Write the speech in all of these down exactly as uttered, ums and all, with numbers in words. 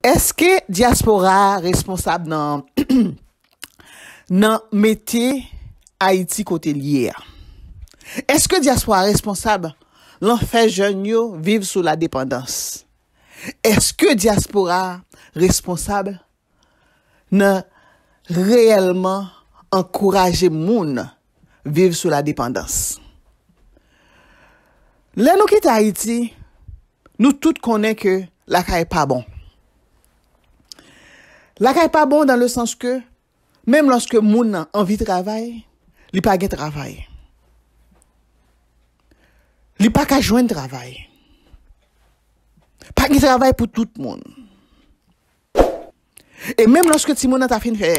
Èske dyaspora a responsab nan, nan mete Ayiti kote l ye a? Èske dyaspora a responsab nan fè jèn yo viv sou la depandans? Èske dyaspora a responsab nan reyèlman ankouraje moun viv sou la depandans? Lè nou kite Ayiti, nou tout konnen ke lakay pa bon. Lakay pa bon dans le sens ke menm lòske moun nan anvi travay, li pa gen travay. Li pa ka jwenn travay. Pa gen travay pou tout moun. E menm lòske timoun nan ta fin fè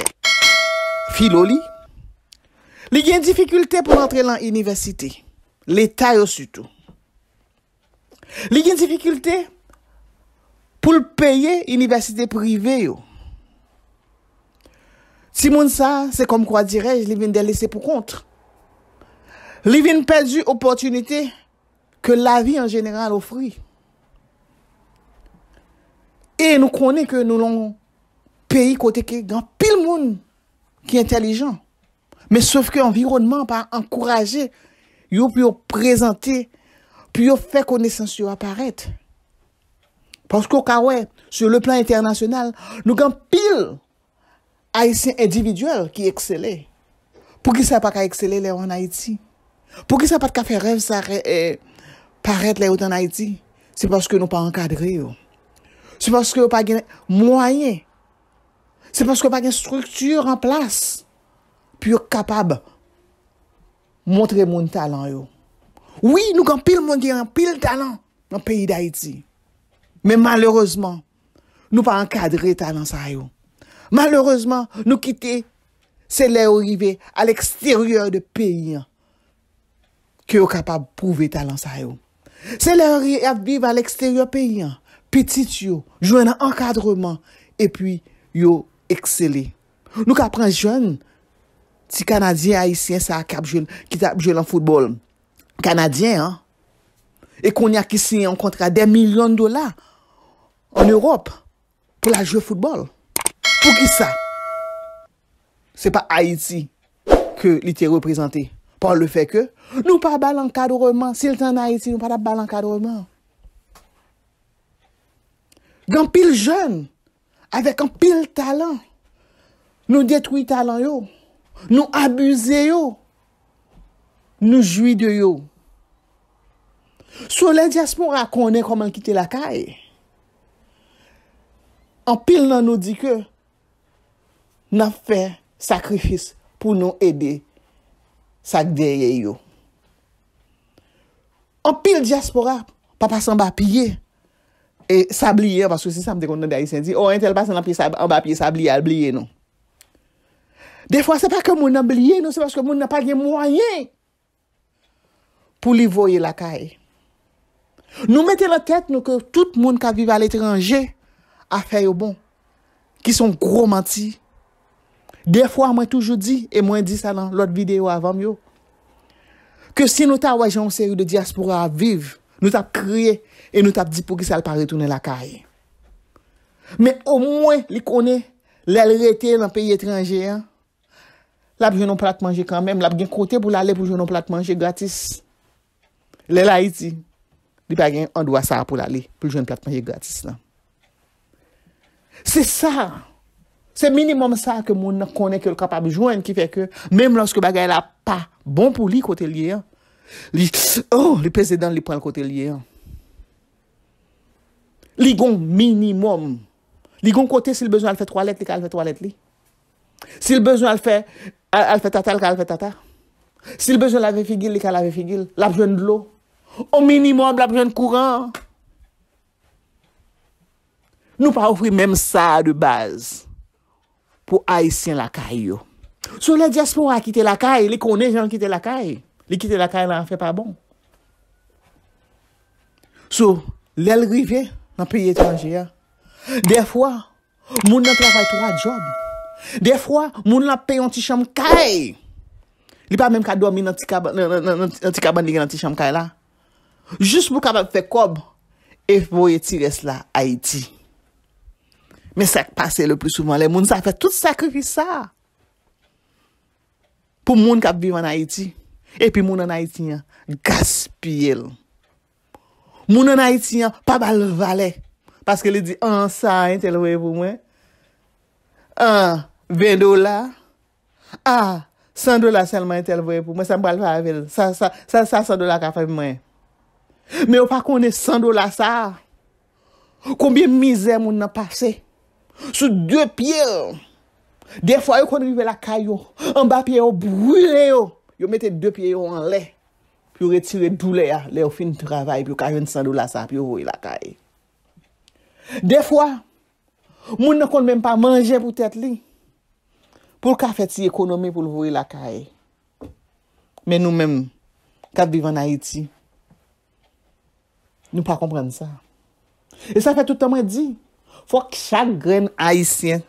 filo li, li gen difikilte pou l antre lan inivèsite, leta yo sitou. Li gen difikilte pou l peye inivèsite prive yo. Timoun sa, se kòm kwa dirèj, li vin de lese pou kont. Li vin pèdi opòtinite ke lavi an jeneral ofri. E nou konnen ke nou lan yon peyi kote ke gen anpil moun ki entèlijan. Men sof ke anviwònman an pa ankouraje yo pou yo prezante, pou yo fè konesans yo aparèt. Paske w ka wè, sou le plan entènasyonal, nou gen anpil Ayisyen endividyèl ki eksele. Poukisa yo pa ka eksele lè yo ann Ayiti? Poukisa yo pa t ka fè rèv sa, eh, parèt lè yo t ann Ayiti? Se paske nou pa ankadre yo. Se paske yo pa gen mwayen. Se paske yo pa gen estrikti an plas pou yo kapab montre moun talan yo. Wi, nou gen anpil moun ki gen anpil talan nan peyi Dayiti. Men malerezman, nou pa ankadre talan sa yo. Malerezman, nou kite se lè yo rive a leksteryè de peyi an ke yo kapab pwouve talan sa yo. Se lè yo ri-, ap viv a leksteryè peyi an, pitit yo jwenn ankadreman epi yo eksele. Nou ka pran jèn ti Kanadyen Ayisyen sa a k ap jwe, ki t ap jwe nan foutbòl kanadyen an, e kounye a ki siyen yon kontra de milyon dola an Ewòp pou l al jwe foutbòl. Poukisa? Se pa Ayiti ke li te reprezante. Pa le fè ke nou pa ba l ankadreman. Si l te ann Ayiti, nou pa t ap ba l ankadreman. Gen anpil jèn avèk anpil talan. Nou detwi talan yo. Nou abize yo. Nou jwi de yo. So, lè dyaspora konnen kòman l kite lakay, anpil nan nou di ke n ap fè sakrifis pou nou ede sa k dèyè yo. Anpil dyaspora pa pase anba pye e sabliye an, paske se sa m te konn tande Ayisyen di, "O, entèl pase nan pye sab-, anba pye sabliye, al bliye nou." Defwa, se pa ke moun nan bliye nou, se paske moun nan pa gen mwayen pou li voye lakay. Nou mete nan tèt nou ke tout moun k ap viv aletranje, afè yo bon, ki se yon gwo manti. Defwa, mwen toujou di, e mwen di sa nan lòt videyo avan m yo, ke si nou ta wè jan yon seri de dyaspora ap viv, nou t ap kriye e nou t ap di poukisa l pa retounen lakay. Men omwen li konnen lè l rete nan peyi etranje an, l ap jwenn yon plat manje kanmenm, l ap gen kote pou l ale pou jwenn yon plat manje gratis. Lè l Ayiti, li pa gen andwa sa a pou l ale, pou l jwenn plat manje gratis lan. Se sa, se minimòm sa a ke moun nan konnen ke l kapab jwenn, ki fè ke menm lòske bagay la pa bon pou li kote l ye an, li, oh, li peze dan l, li pran l kote l ye an. Li gon minimòm. Li gon kote, si l bezwen al fè twalèt, li ka al fè twalèt li. Si l bezwen al fè, al, al fè tata, li ka al fè tata. Si l bezwen lave figi l, li ka lave figi l. L ap jwenn dlo. O minimòm, l ap jwenn kouran. Nou pa ofri menm sa a de baz pou Ayisyen lakay yo. So, lè dyaspora kite lakay, li konnen jan l kite lakay. Li kite lakay lan, afè pa bon. So, lè l rive nan peyi etranje a, dèfwa, moun nan travay twa djòb. Dèfwa, moun lan ap peye yon ti chanm kay. Li pa menm ka dòmi nan ti kabann, nan, nan, nan, nan ti kabann li gen nan ti chanm kay la. Jis pou kapab fè kòb e voye ti rès la Ayiti. Men sa k pase le pli souvan, lè moun sa fè tout sakrifis sa a pou moun k ap viv ann Ayiti, epi moun ann Ayiti an gaspiye l. Moun ann Ayiti an pa ba l valè, paske li di, an, sa entèl voye pou mwen, an, ven dola, a, san dola sèlman entèl voye pou mwen, sa m pral fè avè l? Sa, sa, sa, sa san dola ka fè pou mwen? Men yo pa konnen san dola sa a, konbyen mizè moun nan pase sou de pye l. Dèfwa, yo konn rive lakay yo, anba pye yo brile yo. Yo mete de pye yo anlè pou yo retire doulè a lè yo fin travay, pou yo ka jwenn san dola sa a pou yo voye lakay. Dèfwa, moun nan konn menm pa manje pou tèt li, pou l ka fè ti ekonomi pou l voye lakay. Men nou menm k ap viv ann Ayiti, nou pa konprann sa. E sa fè tout tan mwen di, fòk chak grenn Ayisyen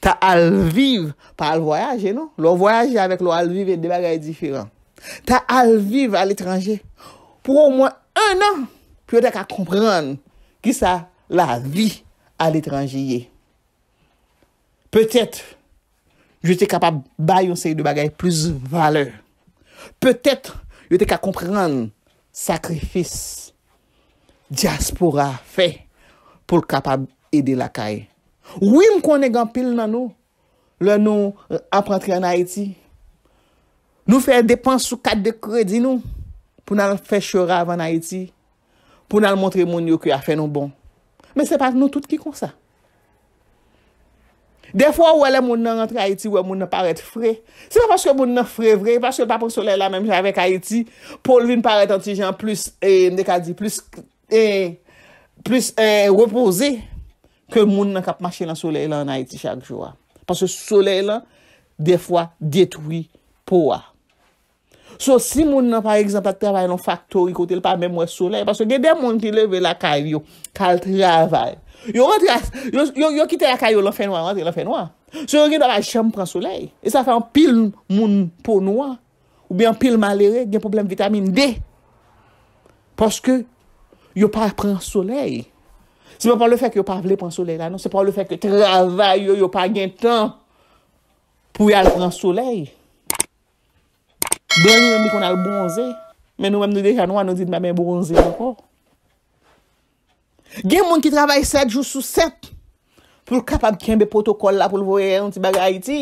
ta al viv, pa al vwayaje non. Lè w vwayaje avèk lè w al viv, e de bagay diferan. Ta al viv aletranje pou omwen en an, pou yo ta ka konprann kisa lavi aletranje ye. Petèt, yo te kapab bay yon seri de bagay plis valè. Petèt, yo te ka konprann sakrifis dyaspora fè pou l kapab ede lakay. Wi, m konnen gen anpil nan nou, lè nou ap rantre ann Ayiti, nou fè depans sou kat de kredi nou pou n al fè show rave ann Ayiti, pou n al montre moun yo ke afè nou bon. Men se pa nou tout ki konsa. Dèfwa, ou wè lè moun nan rantre Ayiti, ou wè moun nan parèt fre. Se pa paske moun nan fre vre, paske l pa pran solèy la menm jan avèk Ayiti, pou l vin parèt yon ti jan plis, e, m te ka di, plis, e, plis, e, repoze ke moun nan k ap mache nan solèy la ann Ayiti chak jou a. Paske solèy la, dèfwa, detwi po a. So, si moun nan, pa egzanp, ap travay nan yon faktori kote l pa menm wè solèy, paske gen de moun ki leve lakay yo, k al travay. Yo rantre, a- yo, yo, yo kite lakay yo lan fènwa, yo rantre lan fènwa. So, yo gen dwa pa janm pran solèy. E sa fè anpil moun po nwa, oubyen anpil malere, gen pwoblèm vitamin D. Paske yo pa pran solèy. Se pa pa lefèt ke yo pa vle pran solèy la, non. Se pa lefèt ke travay yo, yo pa gen tan pou y al pran solèy. Blan li menm, li konn al bwonze. Men nou menm, nou deja nwa, nou di n pa men bwonze ankò. Gen moun ki travay sèt jou sou sèt pou l kapab kenbe pwotokòl la, pou l voye yon ti bagay Ayiti.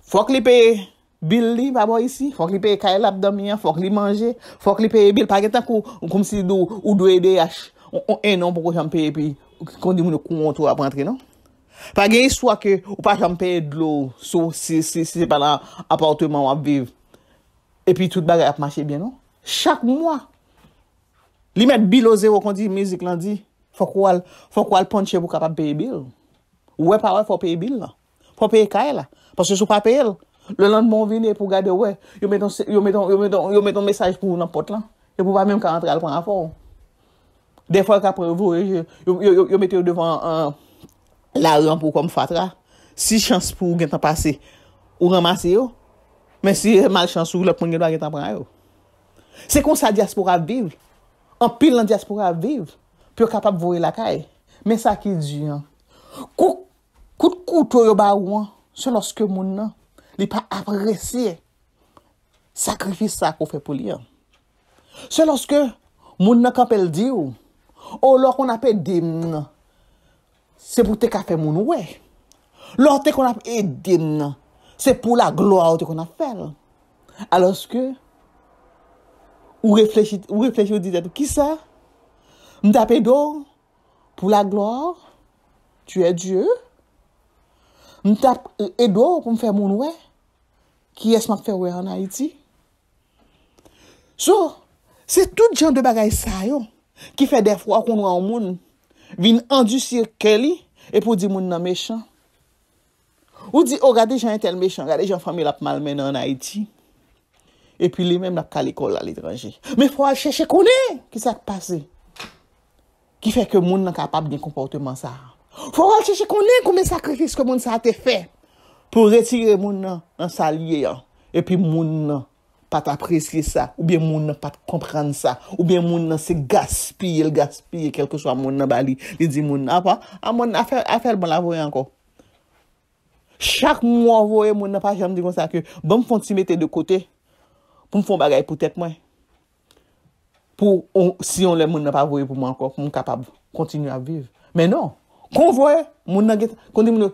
Fòk li peye bil li pa bò isi, fòk li peye kay l ap dòmi an, fòk li manje, fòk li peye bil. Pa gen tankou, kòmsi ou, ou dwe E D H, on, on, en an ou poko janm peye, epi, kòm di moun yo, kouran w tou ap rantre, non. Pa gen istwa ke ou pa janm peye dlo, si, si, si, si se pa nan apatman w ap viv. Epi tout bagay ap mache byen, non. Chak mwa, li met bil o zewo, kòm di mizik lan di, fòk ou al, fòk ou al punche pou w kapab peye bil. Ou wè pa wè, fò w peye bil lan. Fò w peye kay la. Paske si w pa peye l, lelandmen w vini epi w gade, w wè, yo met yon se- yo met yon, yo met yon, yo met yon mesaj pou ou nan pòt lan. Epi w pa menm ka antre al pran afè w. Dèfwa, yo ka pran yo voye, yo, yo, yo, yo mete yo devan, euh, lari an pou ou kòm fatra. Si chans pou ou gentan pase, ou ranmase yo. Men si malchans ou, lòt moun gen dwa gentan pran yo. Se konsa dyaspora ap viv. Anpil nan dyaspora ap viv pou yo kapab voye lakay. Men sa ki di an, kou- kout kouto yo ba ou an, se lòske moun nan, li pa apresye sakrifis sa ke w fè pou li an. Se lòske moun nan kanpe, l di w, o, lè w konn ap ede m nan, se pou w te ka fè moun wè. Lè w te konn ap ede m nan, se pou laglwa w te konn ap fè l. Alòske, ou reflechi, ou reflechi, ou di tèt ou, kisa? M t ap ede w pou laglwa? Tu es Dieu? M t ap ede w pou m fè moun wè kiyès m ap fè wè ann Ayiti? So, se tout jan de bagay sa yo ki fè dèfwa ou konn wè yon moun vin andisi kè li, epi w di moun nan mechan. Ou di, o, gade jan entèl mechan, gade jan fanmi l ap malmennen ann Ayiti. Epi li menm l ap ka lekòl aletranje. Men fò w al chèche konnen kisa k pase ki fè ke moun nan kapab gen konpòteman sa a. Fò w al chèche konnen konbyen sakrifis ke moun sa a te fè pou retire moun nan nan sa l ye an. Epi moun nan pa t apresye sa, oubyen moun nan pa t konprann sa, oubyen moun nan se gaspiye l gaspiye kèlkeswa moun nan ba li, li di moun nan, apa, a moun afè, afè l bon la voye ankò. Chak mwa w voye moun nan pa janm di konsa ke, ban m fè yon ti mete de kote pou m fè yon bagay pou tèt mwen. Pou on- si yon lè moun nan pa voye pou mwen ankò, pou m kapab kontinye ap viv. Men non, kon voye, moun nan gen, kon di moun yo,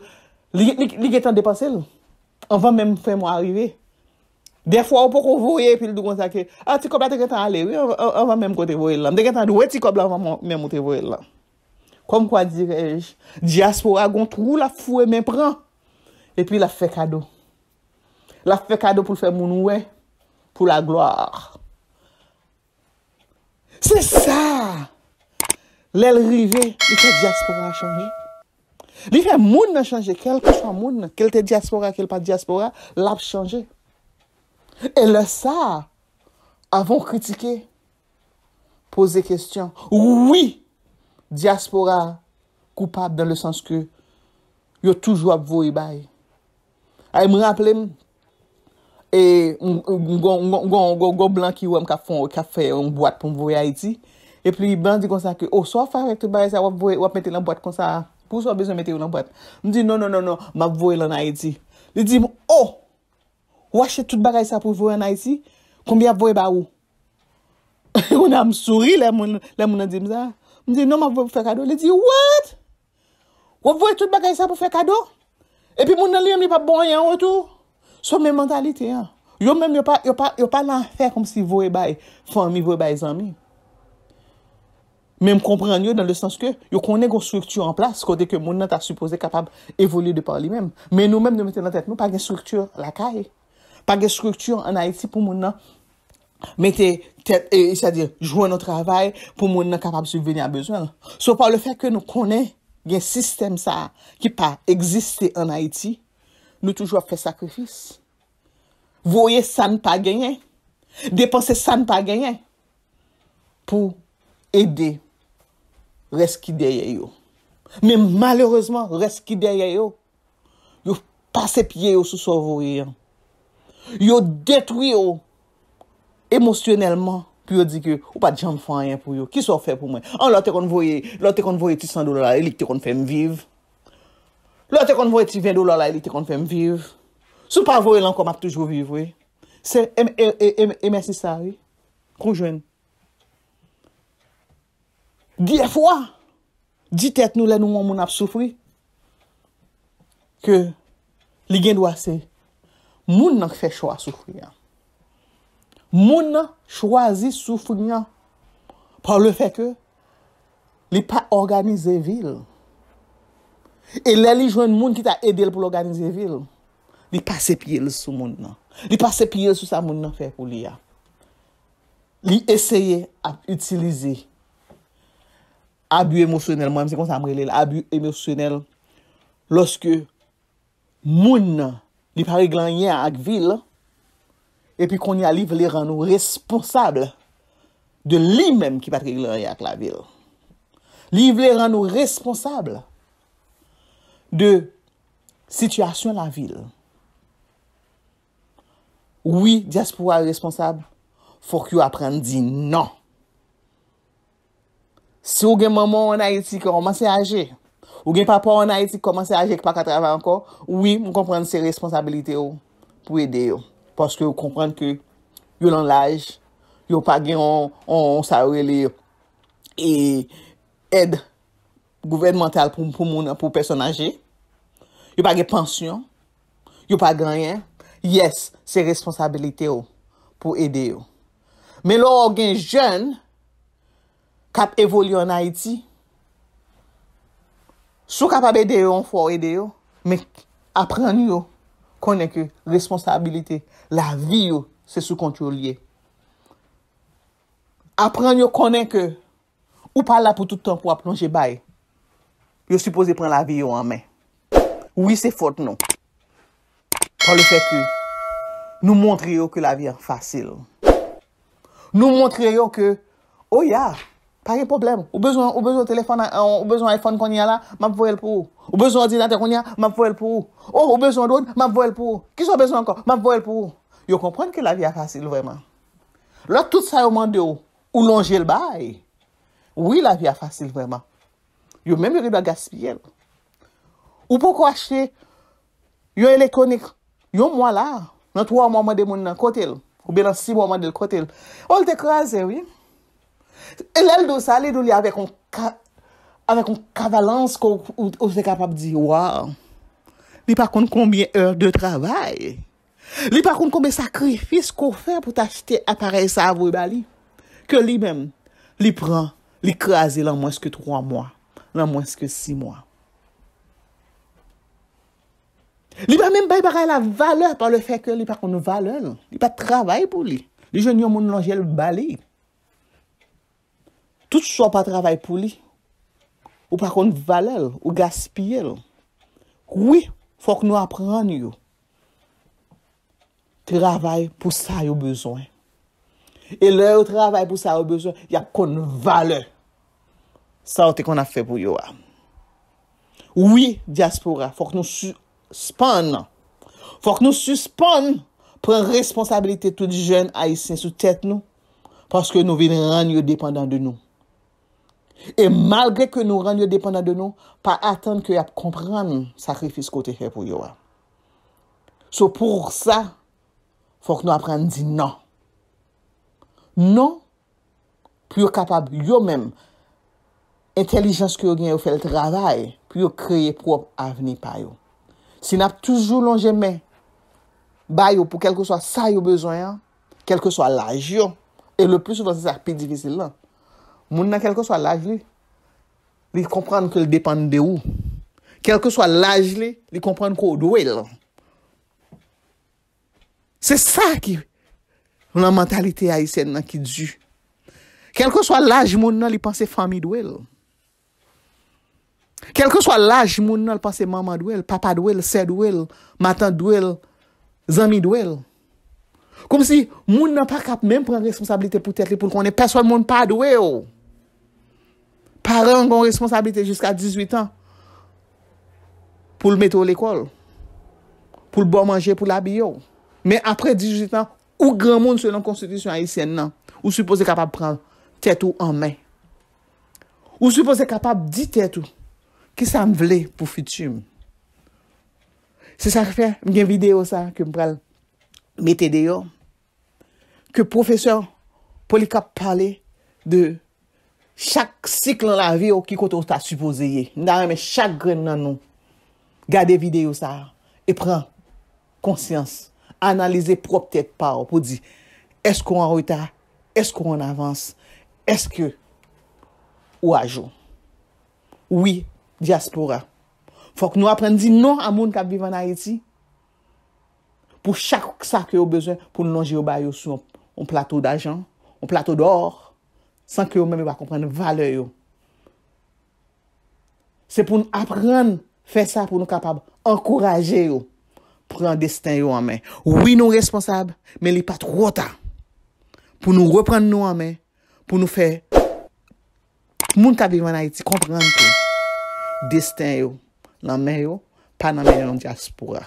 li, li, li gentan depanse l anvan menm fen mwa a rive. Dèfwa ou poko voye epi l di w konsa ke, a, ti kòb la te gentan ale wi, anvan, anvan menm ke w te voye l lan. M te gentan dwe ti kòb la anvan menm ou te voye l lan. Kòmkwa, dirais-je, dyaspora gon twou l ap foure men pran. Epi l ap fè kado. L ap fè kado pou l fè moun wè, pou la gloire. Se sa! Lè l rive, li fè dyaspora a chanje. Li fè moun nan chanje, kèlkeswa moun nan, ke l te dyaspora, ke l pa t dyaspora, l ap chanje. E lè sa a, avan w kritike, poze kesyon. Wi, dyaspora koupab dans le sens que yo toujou ap voye bay. Ay, m raple m, e, m, m, gon, gon, gon, gon, gon blan ki wè m k ap fè, k ap fè yon bwat pou m voye Ayiti. Epi blan di konsa ke, o, sa w ap fè avèk tout bagay sa, w ap voye, w ap mete nan bwat konsa, pou sa w bezwen mete yo nan bwat? M di, non, non, non, non, m ap voye l ann Ayiti. Li di m, o, ou achte tout bagay sa pou voye ann Ayiti? Konbyen y ap voye ba ou? Kounye a m souri lè moun, lè moun nan di m sa. M di, non, m ap voye pou fè kado. Li di, what? W ap voye tout bagay sa pou fè kado? Epi moun nan li menm li p ap ba w anyen an retou? Se menm mantalite an. Yo menm yo pa, yo pa, yo pa nan afè kòmsi voye bay fanmi, voye bay zanmi. Men m konprann yo dans le sens que yo konnen gon estrikti an plas kote ke moun nan ta sipoze kapab evolye de pa li menm. Men nou menm nou mete nan tèt nou pa gen estrikti lakay. Pa gen estrikti ann Ayiti pou moun nan mete tèt, e, sètadi jwenn yon travay pou moun nan kapab sibveni a bezwen l. So, pa le fè ke nou konnen gen sistèm sa a ki pa egziste ann Ayiti, nou toujou ap fè sakrifis. Voye sa n pa genyen, depanse sa n pa genyen pou ede rès ki dèyè yo. Men malerezman, rès ki dèyè yo, yo pase pye yo sou sa w voye an. Yo detwi yo emosyonèlman pou yo di ke ou pa t janm fè anyen pou yo. Kisa w fè pou mwen? An, lè w te konn voye, lè w te konn voye ti san dola la, e li ki te konn fè m viv. Lè w te konn voye ti ven dola la, e li te konn fè m viv. Si w pa voye l ankò, m ap toujou viv, wi. Se, e, e, e, e, e mèsi sa, wi. Kou jwenn. Dèfwa, di tèt nou lè nou wè yon moun ap soufri, ke li gen dwa se moun nan k fè chwa soufri an. Moun nan chwazi soufri an pa le fè ke li pa òganize vi l. E lè li jwenn moun ki ta ede l pou l òganize vi l, li pase pye l sou moun nan. Li pase pye l sou sa moun nan fè pou li a. Li eseye ap itilize abi emosyonèl, mwen menm se konsa m rele l, abi emosyonèl, lòske moun nan, li pa regle anyen ak vi l, epi kounye a li vle rann ou responsab de li menm ki pa t regle anyen ak lavi l. Li vle rann ou responsab de sitiyasyon lavi l. Wi, dyaspora yo responsab, fòk yo aprann di non. Si w gen manman w ann Ayiti ki kòmanse aje, ou gen papa w ann Ayiti ki kòmanse aje, ki pa ka travay ankò, wi, m konprann se responsabilite w pou ede yo. Paske w konprann ke yo nan laj, yo pa gen yon, yon, yon sa yo rele, e, èd gouvènmantal pou, pou moun, pou pèsòn aje. Yo pa gen pansyon. Yo pa gen anyen. Yes, se responsabilite w pou ede yo. Men lè w gen jèn k ap evolye ann Ayiti, si w kapab ede yo, yon fwa w ede yo, men aprann yo konnen ke responsabilite lavi yo, se sou kont yo l ye. Aprann yo konnen ke ou pa la pou tout tan pou w ap lonje bay. Yo sipoze pran lavi yo an men. Wi, se fòt nou. Pa le fè ke nou montre yo ke lavi an fasil. Nou montre yo ke, o ya, pa gen pwoblèm. Ou bezwen, ou bezwen telefòn, a, ou bezwen iPhone kounye a la, m ap voye l pou ou. Ou bezwen òdinatè kounye a, m ap voye l pou ou. O, ou bezwen drone, m ap voye l pou ou. Kisa w bezwen ankò? M ap voye l pou ou. yo konprann ke lavi a fasil vrèman. Lè tout sa yo mande w, ou lonje l bay. Wi, lavi a fasil vrèman. Yo menm yo gen dwa gaspiye l. Ou poko achte yon elektwonik, yon mwa la, nan twa mwa w mande moun nan kote l, oubyen nan sis mwa w mande l kote l. O, l te kraze, wi. E lè l di w sa, li di w li avèk yon ka, avèk yon kavalans ke w, ou, ou te kapab di, waw. Li pa konn konbyen è de travay. Li pa konn konbyen sakrifis ke w fè pou t achte aparèy sa a voye ba li. Ke li menm, li pran, li kraze l an mwens ke twa mwa, l an mwens ke sis mwa. Li pa menm bay bagay la valè pa le fè ke li pa konn valè l. Li pa travay pou li. Li jwenn yon moun lonje l ba li. Tout sa w pa travay pou li, ou pa konn valè l, ou gaspiye l. Wi, fòk nou aprann yo travay pou sa yo bezwen. E lè yo travay pou sa yo bezwen, y ap konn valè sa w te konn ap fè pou yo a. Wi, dyaspora, fòk nou sispann. Fòk nou sispann pran responsabilite tout jèn ayisyen sou tèt nou, paske nou vin rann yo depandan de nou. E malgre ke nou rann yo depandan de nou, pa atann ke y ap konprann sakrifis ke w te fè pou yo a. So, pou sa, fòk nou aprann di non. Non, pou yo kapab, yo menm, entèlijans ke yo gen, yo fè l travay, pou yo kreye pwòp avni pa yo. Si n ap toujou lonje men ba yo pou kèlkeswa sa yo bezwen an, kèlkeswa laj yo, e le pli souvan se sa k pi difisil lan. Moun nan, kèlkeswa laj li, li konprann ke l depann de ou. Kèlkeswa laj li, li konprann ke w dwe l. Se sa ki nan mantalite ayisyèn nan ki di. Kèlkeswa laj moun nan, li panse fanmi dwe l. Kèlkeswa laj moun nan, li panse manman dwe l, papa dwe l, sè dwe l, matant dwe l, zanmi dwe l. Kòmsi moun nan pa ka menm pran responsablite pou tèt li, pou l konnen pèsòn moun pa dwe w. Paran an gen yon responsablite jiska dizuit an pou l mete w lekòl, pou l ba w manje, pou l abiye w. Men apre dizuit an, ou granmoun selon konstitisyon ayisyèn nan, ou sipoze kapab pran tèt ou an men. Ou sipoze kapab di tèt ou, "Kisa m vle pou fiti m?" Se sa k fè m gen videyo sa ke m pral mete deyò, ke pwofesè Polycarpe pale de chak sik nan lavi w, ki kote w ta sipoze ye. M ta renmen chak grenn nan nou gade videyo sa a e pran konsyans, analize pwòp tèt pa w pou di, èske w an reta? Èske w an avans? Èske ou ajou? Wi, dyaspora. Fòk nou aprann di non a moun k ap viv ann Ayiti pou chak sa ke yo bezwen pou n lonje yo ba yo sou yon, yon plato dajan, yon plato dò, san ke yo menm yo pa konprann valè yo. Se pou n aprann fè sa pou nou kapab ankouraje yo pran desten yo an men. Wi, nou responsab, men li pa twò ta pou nou reprann nou an men, pou nou fè moun k ap viv ann Ayiti konprann ke desten yo nan men yo, pa nan men yon dyaspora.